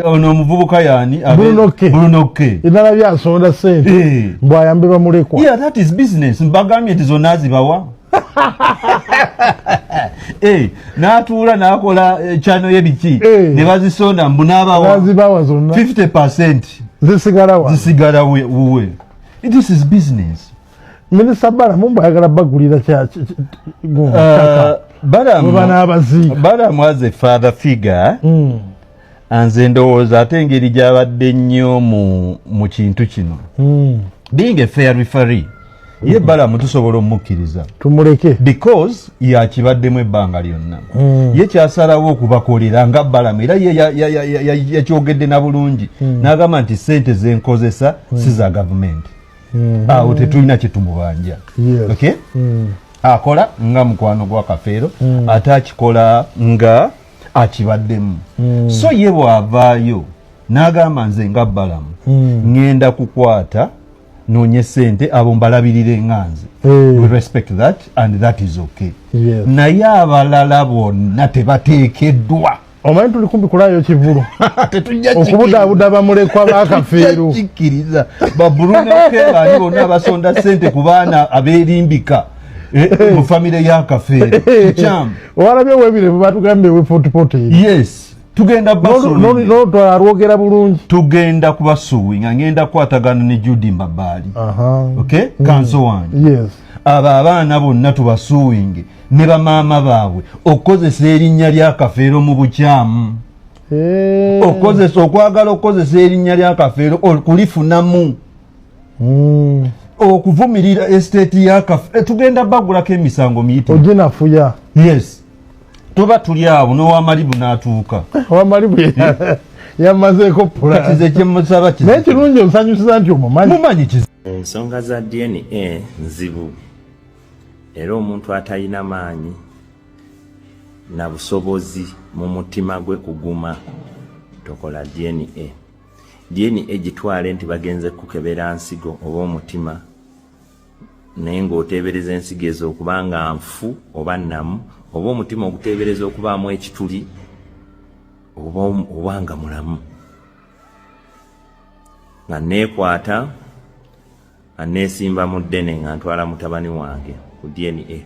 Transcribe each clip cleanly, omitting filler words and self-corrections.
Ono omuvubuka yani? Bruno K. Bruno K. Nalabye asonda sente mbwayambe bamulekwa. Yeah, that is business. Mbagambye nti zonna zibawa. N'atuula n'akola channel ye biki, ne bazisonda mbu n'abawa. Nazibawa zonna. 50% zisigala wa? Zisigala wuwe. This is business. Minisita Balamu mbu ayagala bagulira Balamu, bwe banaabaziika. Balamu as a father figure, nze ndowooza ate engeri gy'abadde nnyo mu kintu kino, being a fair referee, ye Balamu tusobola omukkiriza. Tumuleke. Because yakibaddemu ebbanga lyonna. Ye kyasalawo okubakolera nga Balamu, era ye yakyogedde na bulungi n'agamba nti sente zenkozesa si za gavumenti. Awo tetulina kyetumubanja. Okay? Akola nga mukwano gwa Kafeero, ate akikola nga akibaddemu. So ye bw'avaayo n'agamba, "Nze nga Balamu ŋŋenda kukwata noonye sente abo mbalabirire nga nze," we respect that and that is okay. Naye abalala bonna tebateekeddwa. Omanyi tuli kumpi kulayo kivulu Tetujja okubudaabuda bamulekwa bakafeero. Kikkiriza ba Bruno K baani bonna abasonda sente ku baana abeerimbika mu famire ya Kafeero, kikyamu. Owalabye webirevu batugambye ewe Fort Portal. Yes, tugenda basuinga. N'olutwala alwogera bulungi. Tugenda kubasuinga, ngenda kukwatagana ne Judy Mbabaali, okay, counsel wange. Abo abaana bonna tubasuinge ne bamaama baabwe okukozesa erinnya lya Kafeero mu bukyamu. Okukozesa, okwagala okukozesa erinnya lya Kafeero okulifunamu, okuvumirira estate ya Kafeero, tugenda bagulako emisango miyitirivu. Oginafuya. Yes, tuba tuli awo n'owamalibu n'atuuka. Owamalibu yamazeeko. Kati Pula nze kyemusaba naye kirungi onsanyusiza nti omumanyi. Mumanyi kizi. Ensonga za DNA nzibu, era omuntu atalina maanyi na busobozi mu mutima gwe kuguma, tokola DNA. DNA gitwale nti bagenze kukebera nsigo oba omutima, naye ng'oteebereza ensigo ezo okuba nga nfu oba nnamu, oba omutima oguteebereza okubaamu ekituli oba nga mulamu. Nga neekwata, nga neesimba mu ddene, nga ntwala mutabani wange ku DNA,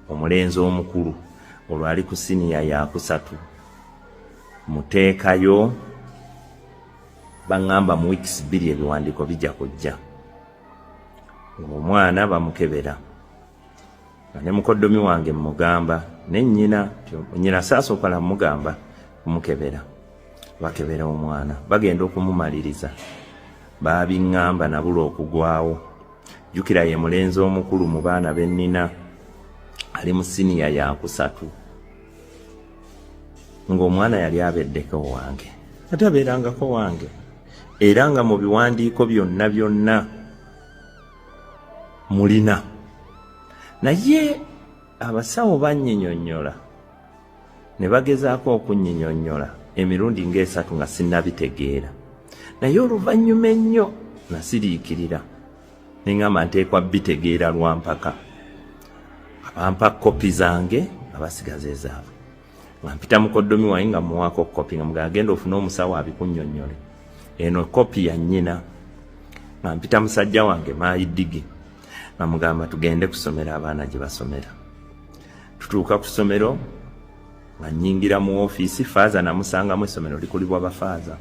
omulenzi omukulu, olwo ali ku siniya yakusatu. Muteekayo, baŋŋamba mu wiikisi 2 ebiwandiiko bijja kujja. Omwana bamukebera, nga ne mukoddomi wange mugamba ne nnyina, nnyina saasooka namugamba kumukebera. Bakebera omwana, bagenda okumumaliriza, baabiŋŋamba nabula okugwawo. Jjukira ye mulenzi omukulu mu baana be nnina, ali mu siniya yakusatu, ng'omwana yali abeddeko wange, ate abeerangako wange, era nga mu biwandiiko byonna byonna mulina. Naye abasawo bannyinyonnyola ne bagezaako okunnyinyonnyola emirundi ng'esatu nga sinnabitegeera. Naye oluvannyuma ennyo nasiriikirira ne ŋŋamba nteekwa bitegeera lwampaka. Abampa kopi zange nga basigaza ezaabwe, nga mpita mukoddomi wange nga muwaako kopi, nga mugamba, "Genda ofune omusawo abikunnyonnyole, eno kopi ya nnyina." Nga mpita musajja wange Maayidigi, nga mugamba tugende kusomera abaana gye basomera. Tutuuka ku ssomero, nga nnyingira mu ofiisi, faaza namusangamu. Essomero likulibwa bafaaza.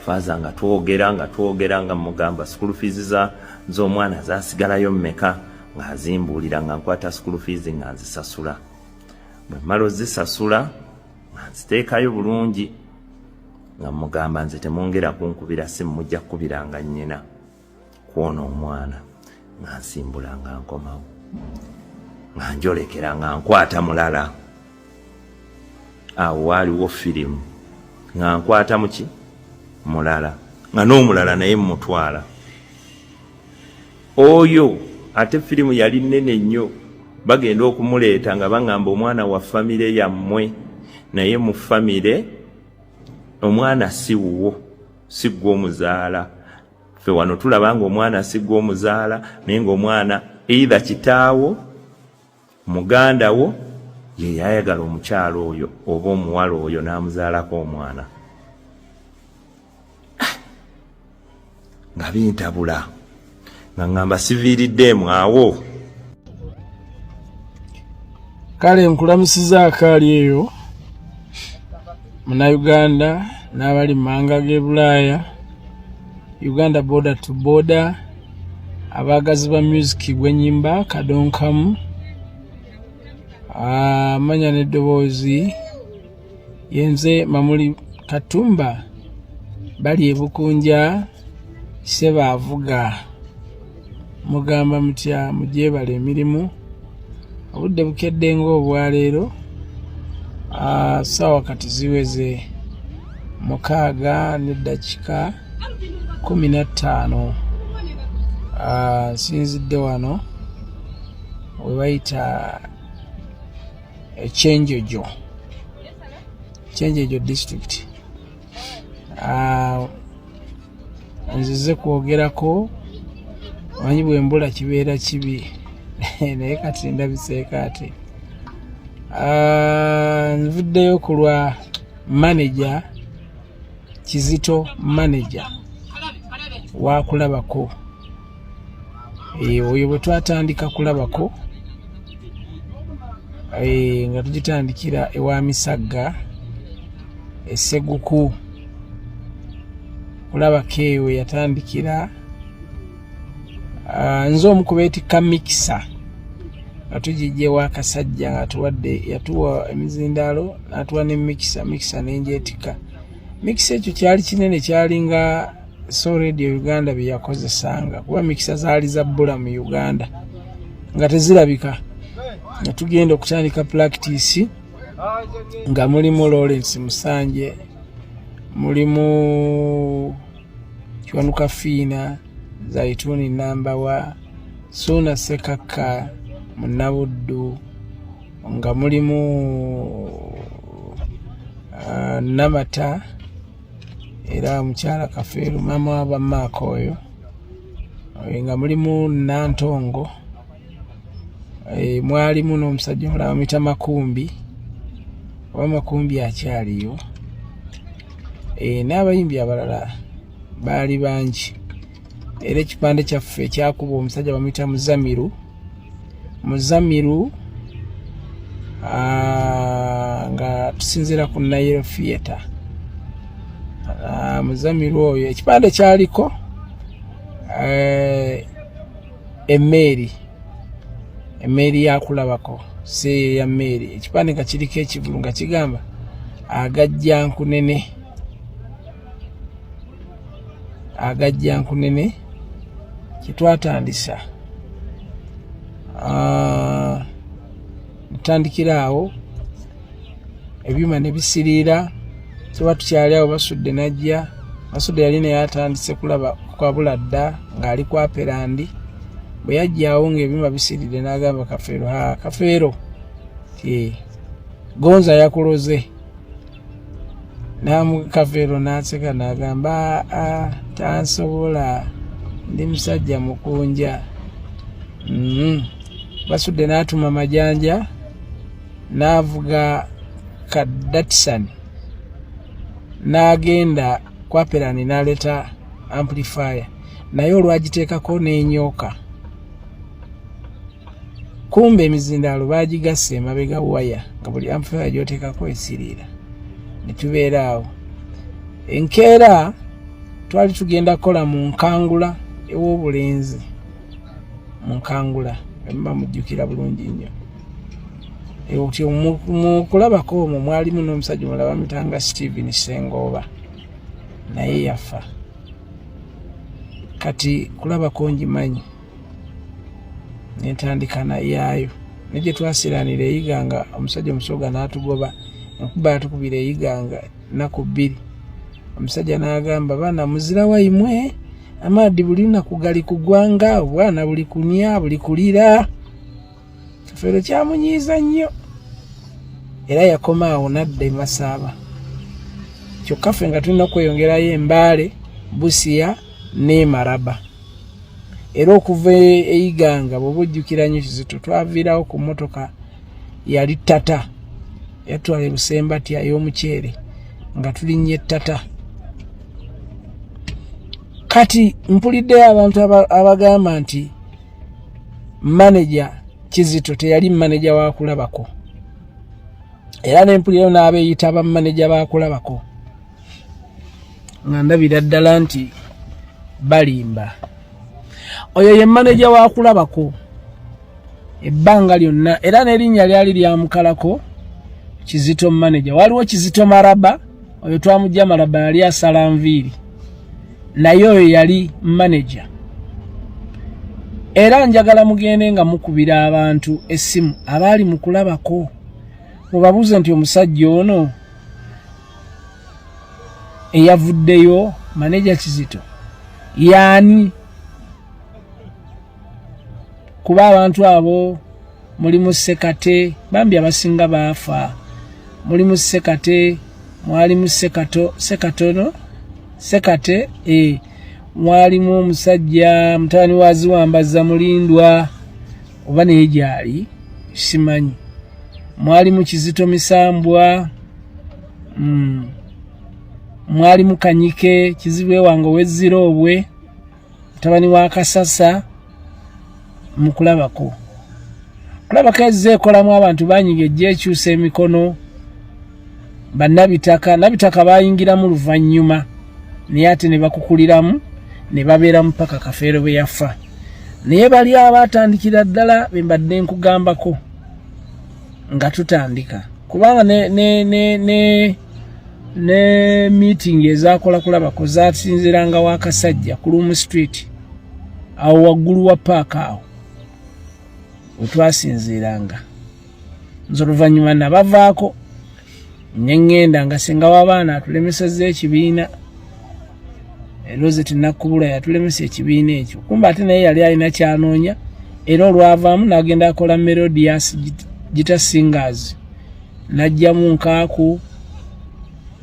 Faaza nga twogera, nga twogera, nga mugamba school fees z'omwana zasigalayo mmeka, ng'azimbuulira, nga nkwata school fees nga nzisasula. Bwe mmala ozisasula, nga nziteekayo bulungi, nga mugamba, "Nze temwongera kunkubira simu, mujja kukubiranga nnyina kwona omwana." Nga nsimbula, nga nkomawo, nga njolekera, nga nkwata mulala. Awo waaliwo firimu, nga nkwata muki mulala, nga n'omulala naye mutwala oyo. Ate firimu yali nnene nnyo. Bagenda okumuleeta nga baŋŋamba, "Omwana wa famire yammwe, naye mu famire omwana si wuwo, si ggwe omuzaala. Ffe wano tulaba nga omwana si ggwe omuzaala, naye ng'omwana either kitaawo, muganda wo ye yayagala omukyalo oyo oba omuwala oyo n'amuzaalako omwana." Nga bintabula nga ŋŋamba siviiriddeemu awo. Kale nkulamusizaako ali eyo Munnayuganda n'abali mu mawanga g'e Bulaaya, Uganda border to border, abaagazi ba music gwenyimba kadonkamu, amanya n'eddoboozi yenze Mamuli Katumba, bali ebukunja Ssebaavuga. Mugamba mutya? Mugyebale emirimu. Obudde bukedde ng'obwaleero, ssaawa kati ziweze 6:15. Nsinzidde wano we bayita Ekyenjojo, Kyenjojo district. Nzize kwogerako, omanyi bwembula kibeera kibi, naye kati ndabiseeko ate. Nvuddeyo ku lwa manager Kizito, manager wakulabako. Oyo bwe twatandika kulabako nga tugitandikira ewa Misagga Esseguku, kulabako eyo yatandikira. Nze omu ku beetikka mixer nga tugijja ewa Kasajja, nga tuwadde, yatuwa emizindaalo n'atuwa ne mixer, mixer nenjeetikka. Mixer ekyo kyali kinene, kyalinga so Radio Uganda bye yakozesanga, kuba mixer zaali za bbula mu Uganda nga tezirabika. Nga tugenda okutandika practice nga mulimu Lawrence Musanje, mulimu Kiwanuka Fiina, Zaituni Nambawa, Suuna Sekakka Munnabuddu, nga mulimu Namata, era mukyala Kafeero, maama wa bamaaka oyo, nga mulimu Nantongo, mwalimu n'omusajja omulala bamuyita Makumbi, oba Makumbi akyaliyo, n'abayimbi abalala baali bangi. Era ekipande kyaffe ekyakuba omusajja bamuyita Muzamiru, Muzamiru, nga tusinziira ku Nile Theatre. Muzamiru oyo ekipande kyaliko emmeeri, emmeeri yakulabako, seeye ya mmeeri. Ekipande nga kiriko ekivulu nga kigamba agajja nkunene, agajja nkunene, kyetwatandisa. Ntandikira awo ebyuma ne bisiriira. Tuba tukyali awo, Basudde najja. Basudde yali naye atandise kulaba kwabula dda ng'ali kwaperandi. Bwe yajja awo ng'ebyuma bisiridde, n'agamba Kafeero, ha Kafeero, ti Gonza yakuloze. Kafeero n'aseka n'agamba, aa tansobola, ndi musajja mukunja. Basudde n'atuma Majanja n'avuga ka Datsun n'agenda kwaperani n'aleeta amplifier, naye olwagiteekako n'enyooka, kumbe emizindaalo baagigassa emabega waya, nga buli amplifier gy'oteekako esiriira. Ne tubeera awo. Enkeera twali tugenda kukola mu Nkangula ew'obulenzi, mu Nkangula emuba mujjukira bulungi nnyo. Otyo mu kulabako omwo mwalimu n'omusajja omulala bamutanga Steven Sengooba, naye yafa. Kati kulabako ngimanyi, nentandika nayaayo ne gye twasiranira eyiganga, omusajja omusoga n'atugoba, enkuba yatukubira eyiganga nnaku 2. Omusajja n'agamba, baana muzira waimwe, amaadi buli lunaku gali kugwanga, obwana buli kunya buli kulira. Kafeero kyamunyiiza nnyo, era yakoma awo n'adda e Masaaba. Kyokka ffe nga tulina okweyongerayo Embaale, Busiya n'e Maraba. Era okuva e Iganga, bw'oba ojjukira nnyo Kizito, twaviirawo ku mmotoka yali Tata, yatwala e Busembatya ey'omuceere, nga tulinnya ettata. Kati mpuliddeyo abantu abagamba nti maneja Kizito teyali maneja wa Kulabako, era nempulirayo n'abeeyita bamaneja ba Kulabako nga ndabira ddala nti balimba. Oyo ye maneja wa Kulabako ebbanga lyonna, era n'erinnya lyali lyamukalako Kizito maneja. Waliwo Kizito Maraba, oyo twamujja Maraba yali asala nviiri, naye oyo yali maneja. Era njagala mugende nga mukubira abantu essimu abaali mu Kulabako, mubabuuze nti omusajja ono eyavuddeyo maneja Kizito yaani? Kuba abantu abo mulimu Sekate, bambi abasinga baafa, mulimu Sekate, mwalimu Sekato, Sekatono, Sekate, mwalimu omusajja mutabani wa Ziwambaza Mulindwa, oba naye gyali simanyi, mwalimu Kizito Misambwa, mwalimu Kanyike Kizibwe wange ow'Ezziroobwe, mutabani wa Kasasa. Mukulabako, Kulabako ezze ekolamu abantu bangi ng'ejja ekyusa emikono. Bannabitaka, Nabitaka bayingiramu luvannyuma, naye ate ne bakukuliramu ne babeeramu paka Kafeero bwe yafa. Naye bali abaatandikira ddala be mbadde nkugambako nga tutandika, kubanga ne, ne, ne, ne, ne meeting ezakola Kulabako zasinziranga wa Kasajja ku Lumu Street awo waggulu wa paaka awo wetwasinziiranga. Nze oluvannyuma nabavaako ne ŋŋenda nga senga w'abaana atulemesezza ekibiina, Rosette Nakubula yatulemesa ekibiina ekyo, kumba ate naye yali alina kyanoonya, era olwavaamu n'agenda akola Melodious Guitar Singers, n'ajjamu Nkaaku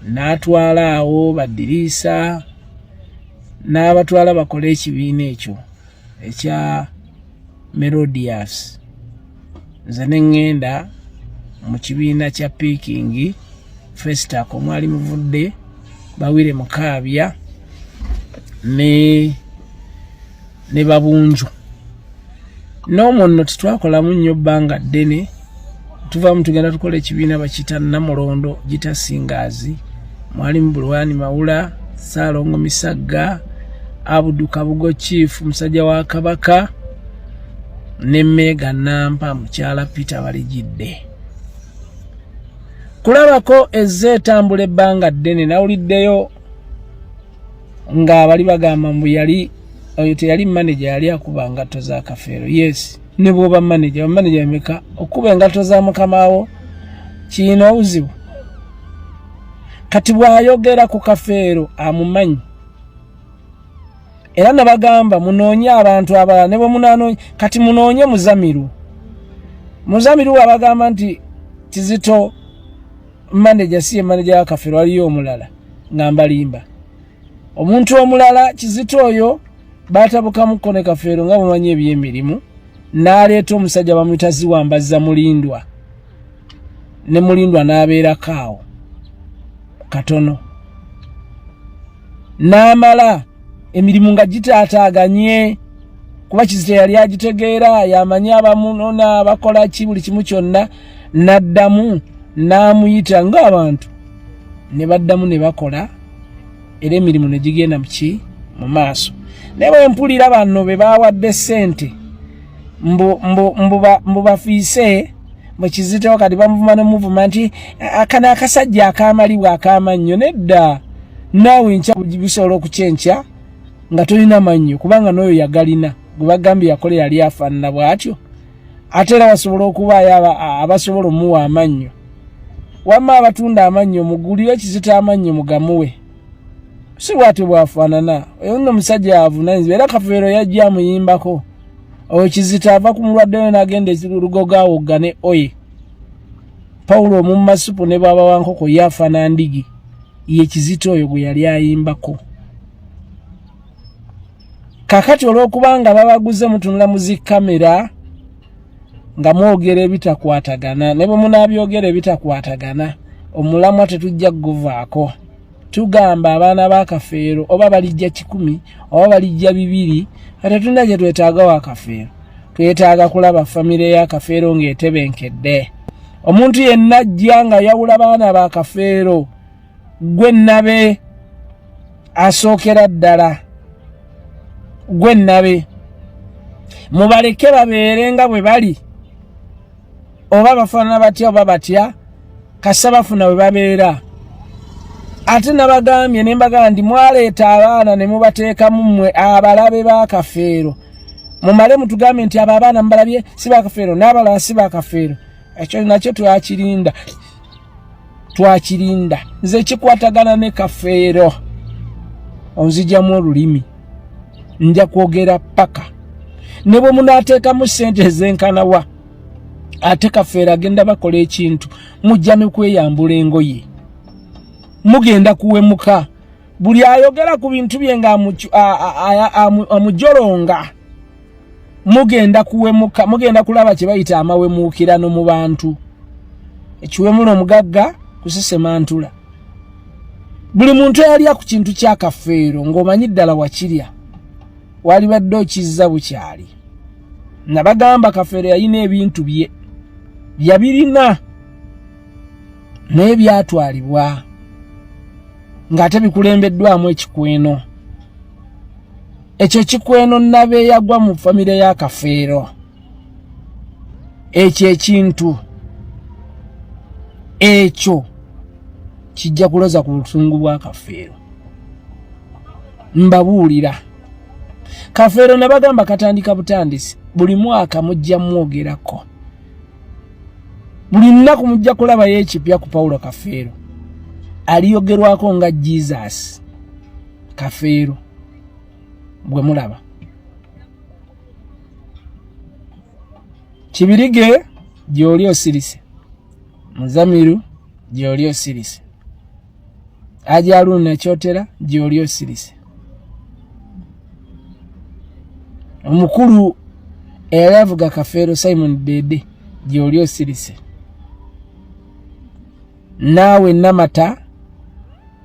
n'atwala awo badiriisa n'abatwala bakole ekibiina ekyo ekya Melodious. Nze ne ŋŋenda mu kibiina kya Piikingi Festac omwali muvudde Bawire Mukaabya ne Babunju. N'omwo nno tetwakolamu nnyo bbanga ddene, tuvaamu tugenda tukola ekibiina bakiyita Namulondo Guitar Singers, mwalimu Bulwani Mawula, Ssaalongo Misagga, Abudu Kabugo Chief musajja wa Kabaka, ne Meega Nampa mukyala Peter Balijidde. Kulabako ezze etambula ebbanga ddene. Nawuliddeyo nga bali bagamba mbu yali oyo teyali manager, yali akuba ngatto za Kafeero. Yes, ne bwoba manager, bamanager bameka okuba engatto za mukamawo kirina obuzibu. Kati bw'ayogera ku Kafeero amumanyi, era nabagamba munoonye abantu abalala ne bwe munanoonye. Kati munoonye Muzamiru. Muzamiru wabagamba nti Kizito manager si ye manager wa Kafeero, waliyo omulala, nga mbalimba. Omuntu omulala Kizito oyo batabukamuko ne Kafeero nga mumanyi ebyemirimu, n'aleeta omusajja bamuyita Ziwambaza Mulindwa, ne Mulindwa n'abeerako awo katono n'amala emirimu nga gitaataaganye, kuba Kizito yali agitegeera, yamanyi abamunona abakola ki buli kimu kyonna. N'addamu n'amuyita ng'abantu ne baddamu ne bakola, era emirimu ne gigenda muki mu maaso. Naye bwe mpulira bano be bawadde ssente mbu bafiise mu Kizito, kati bamuvuma nomuvuma nti akano akasajja akamalibwa akamannyo. Nedda, naawe enkya bisobola okukyenkya nga tolina mannyo, kubanga n'oyo yagalina gwe bagambye yakola yali afaanana bw'atyo. Ate era wasobola okubaayo abasobola omuwa amannyo. Wamma abatunda amannyo, mugulire Kizito amannyo mugamuwe, si bwatyo bwafaanana. Oyo nno omusajja avunanyizibwa, era Kafeero yajja amuyimbako. Oyo Kizito ava ku mulwadde we n'agenda Lugogo awogga ne oye Pawulo omumasupu ne bwaba wa nkoko ye afaana ndigi. Ye Kizito oyo gwe yali ayimbako. Kakati olw'okubanga babaguze mutunula mu zi kamera nga mwogera ebitakwatagana, ne bwe munaabyogera ebitakwatagana, omulamwa tetujja kuguvaako. Tugamba abaana ba Kafeero oba balijja 100 oba balijja 200, ate tulina gye twetaaga wa Kafeero. Twetaaga kulaba famire ya Kafeero ng'etebenkedde. Omuntu yenna ajja nga yawula baana ba Kafeero, gwe nnabe asookera ddala, gwe nnabe. Mubaleke babeere nga bwe bali, oba bafaanana batya oba batya, kasa bafuna we babeera. Ate nabagambye ne mbagamba nti mwaleeta abaana ne mubateekamu mmwe abalabe ba Kafeero, mumale mutugambe nti abo abaana mubalabye si ba Kafeero, n'abalala si ba Kafeero. Ekyo nakyo twakirinda, twakirinda. Nze kikwatagana ne Kafeero, onzijamu olulimi, nja kwogera paka ne bwe munaateekamu ssente ezenkanawa. Ate Kafeero agenda bakola ekintu, mujja ne kweyambula engoye, mugenda kuwemuka. Buli ayogera ku bintu bye nga amujolonga, mugenda kuwemuka, mugenda kulaba kye bayita amawemuukirano mu bantu. Ekiwemula omugagga kusesemantula. Buli muntu eyalya ku kintu kya Kafeero ng'omanyi ddala wakirya, walibadde okizza bukyali. Nabagamba Kafeero yalina ebintu bye yabirina, naye byatwalibwa ng'ate bikulembeddwamu ekikweno. Ekyo ekikweno nabeeyagwa mu famire ya Kafeero. Ekyo ekintu ekyo kijja kuloza ku busungu bwa Kafeero. Mbabuulira, Kafeero nabagamba katandika butandisi. Buli mwaka mujja mwogerako, buli nnaku mujja kulabayo ekipya ku Paulo Kafeero. Aliyogerwako nga Jesus Kafeero bwe mulaba. Kibirige gy'oli osirise, Muzamiru gy'oli osirise, Ajaluuna Kyotera gy'oli osirise, omukulu eyali avuga Kafeero Simon Dede gy'oli osirise, naawe Namata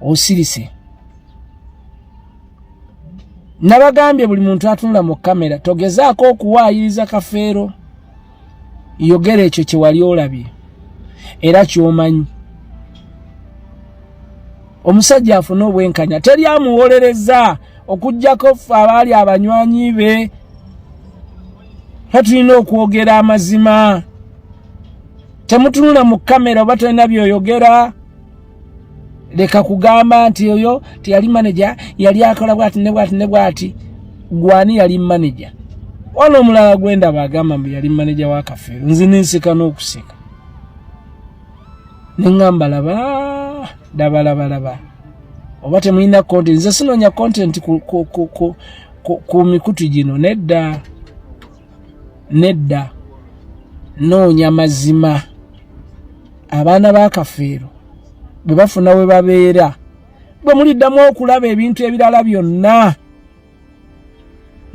osirise. Nabagambye buli muntu atunula mu kamera, togezaako okuwaayiriza Kafeero, yogera ekyo kye wali olabye era ky'omanyi. Omusajja afune obwenkanya, teri amuwolereza okuggyako ffe abaali abanywanyi be. Fe tulina okwogera amazima. Temutunula mu kamera oba tolina by'oyogera, leka kugamba nti oyo teyali maneja, yali akola bwati ne bwati ne bwati. Gwani yali maneja? Wano omulala gwendaba agamba mbu yali maneja wa Kafeero. Nze nenseka n'okuseka neŋŋamba laba laba laba laba, oba temulina content. Nze sinoonya content ku mikutu gino, nedda nedda, noonya mazima. Abaana ba Kafeero bwe bafuna we babeera, bwe muliddamu okulaba ebintu ebirala byonna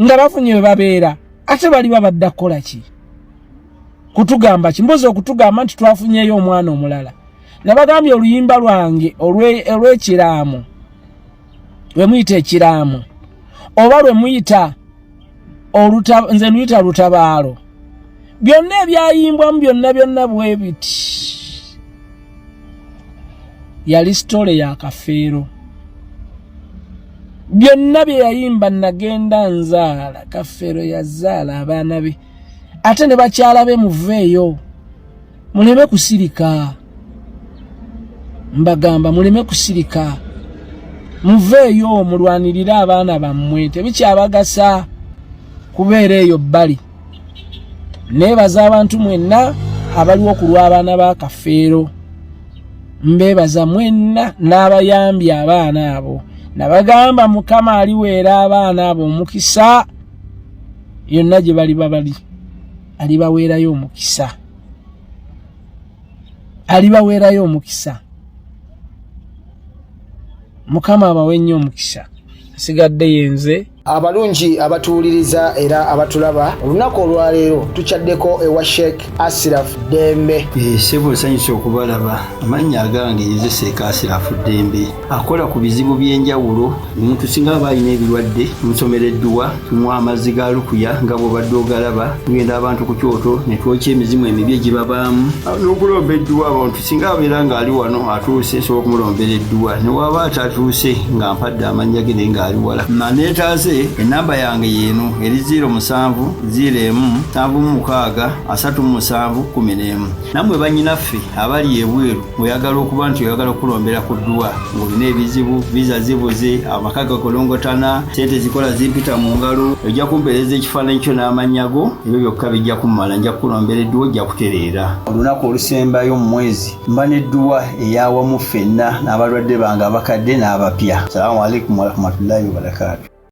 nga bafunye we babeera, ate baliba badda kukola ki? Kutugamba ki? Mbuzi okutugamba nti twafunyeyo omwana omulala. Nabagambye oluyimba lwange olw'ekiraamo, lwe muyita ekiraamo oba lwe muyita nze luyita lutabaalo, byonna ebyayimbwamu byonna byonna bwe biti yali sitole ya Kafeero. Byonna bye yayimba, nagenda nzaala, Kafeero yazaala abaana be ate ne bakyala be. Muveeyo muleme kusirika, mbagamba muleme kusirika, muveeyo mulwanirire abaana bammwe. Tebikyabagasa kubeera eyo bbali. Neebaza abantu mwenna abaliwo ku lw'abaana ba Kafeero, mbeebaza mwenna n'abayambi abaana abo. Nabagamba Mukama aliweera abaana abo omukisa yonna gye baliba bali, alibaweerayo omukisa, alibaweerayo omukisa. Mukama abawe nnyo omukisa. Nsigadde yenze. Abalungi abatuwuliriza era abatulaba, olunaku olwaleero tukyaddeko ewa Sheikh Asiraf Ddembe. Ssebo, nsanyuse okubalaba. Amannya agange nze Seeka Asirafu Ddembe, akola ku bizibu by'enjawulo. Omuntu singa aba alina ebirwadde, tumusomera edduwa, tumuwa amazzi ga lukuya nga bw'obadde ogalaba. Tugenda abantu ku kyoto ne twokya emizimu emibi egibabaamu n'okulomba edduwa. Abantu singa abeera ng'ali wano atuuse, nsobola okumulombera edduwa, ne waba atatuuse nga mpadde amannya ge naye ng'ali wala naneetaase. Ennamba yange yeeno eri 07 01 76 37 11. Nammwe bannyinaffe abali ebweru, ng'oyagala okuba nti oyagala okukulombera ku dduwa ng'olina ebizibu, viza zibuze, amaka gakolongotana, sente zikola zimpita mu ngalo, ojja kumpeereza ekifaananyi kyo n'amannya go, ebyo byokka bijja kummala, nja kukulombera edduwa, ojja kutereera. Olunaku olusembayo mu mwezi mba n'edduwa ey'awamu ffenna n'abalwadde bange abakadde n'abapya. Salaamu alaikum warahmatullahi wabarakaatu.